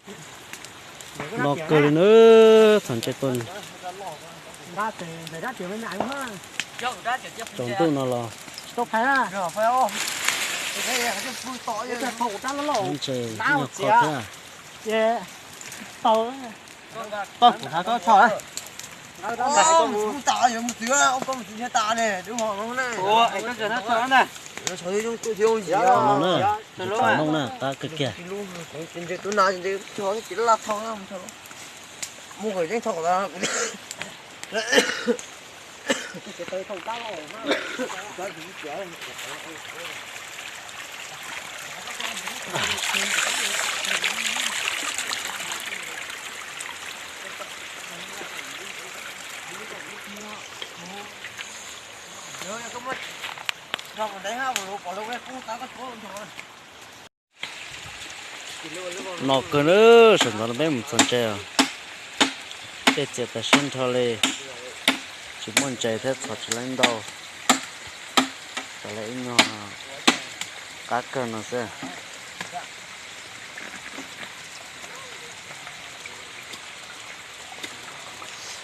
Los kawg li na, txhom ntses tuaj tsaus ntuj no los. Ntses nyuag kho thiab. Txom no na, txom no na, qab kawg kiag. No kawg na, sawv ntxov no peb mus txhom ntses, tej txias tas siab nrho li, tsis muaj ntses thiab txhom tsis laib ntau, txhom li ib nyuag qab kawg no xwb.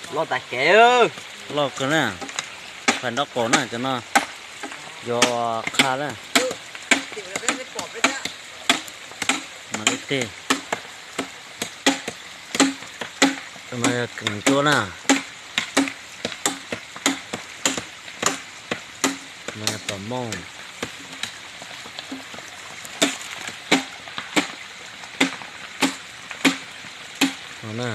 Loj tas kev, loj kawg na, phais nraub qaum na cov no, yuav qha na. Mas li tej no yog keem cuab na. No yog pom mooj. No na.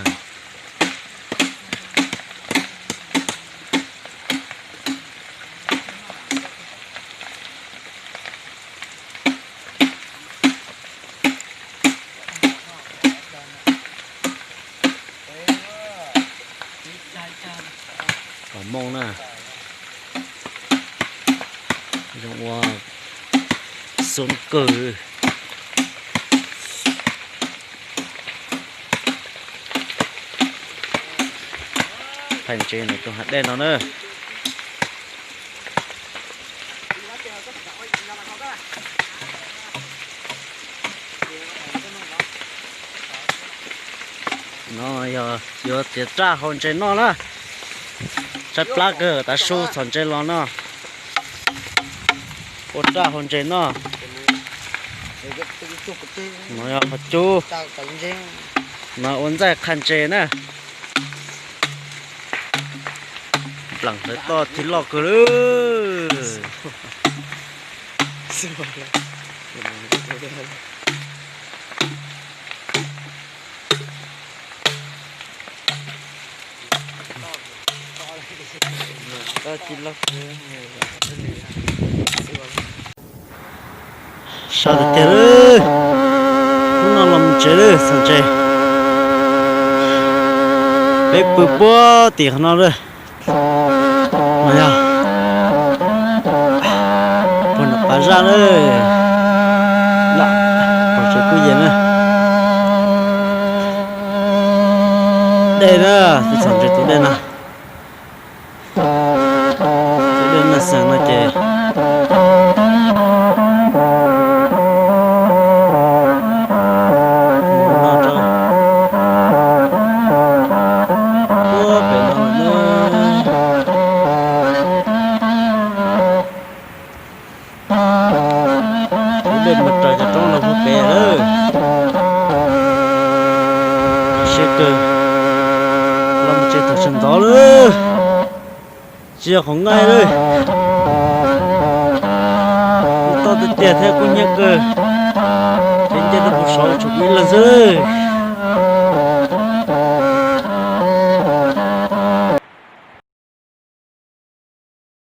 Pom mooj na. Zoo ua xoob kawg. Phais ntses ntawm tus hav dej no na. No yog yuav txiav raj hau ntses noj na. Tshaib plab kawg, tav su txhom ntses los no. Ua raj hau ntses noj. No yog qhov cub, no ua ntxaij qha ntses na. Nplaim hlawv toj tig loj kawg lawm. Sab tiag tiag lawm, hnub no los mus tsev lawm txhom ntses. Peb pw puag tim qhov no lawm. No yog puag nram pas zaj lawm, pom tsev kuj yem na. Dej na, tus txhom ntses tus dej na. Tus dej na xeem no ces mus no rau puag pem no lawm na. Tus dej mas raws cov roob los puag pem lawm. Siab kawg, los mus tsev thaum sawv ntxov lawm, tsis yog qhov nqaij lawm. Kuv toj tiag tiag thiab kub hnyiab kawg, ces nce rau pem saud tshuav kuv ib leeg xwb lawm.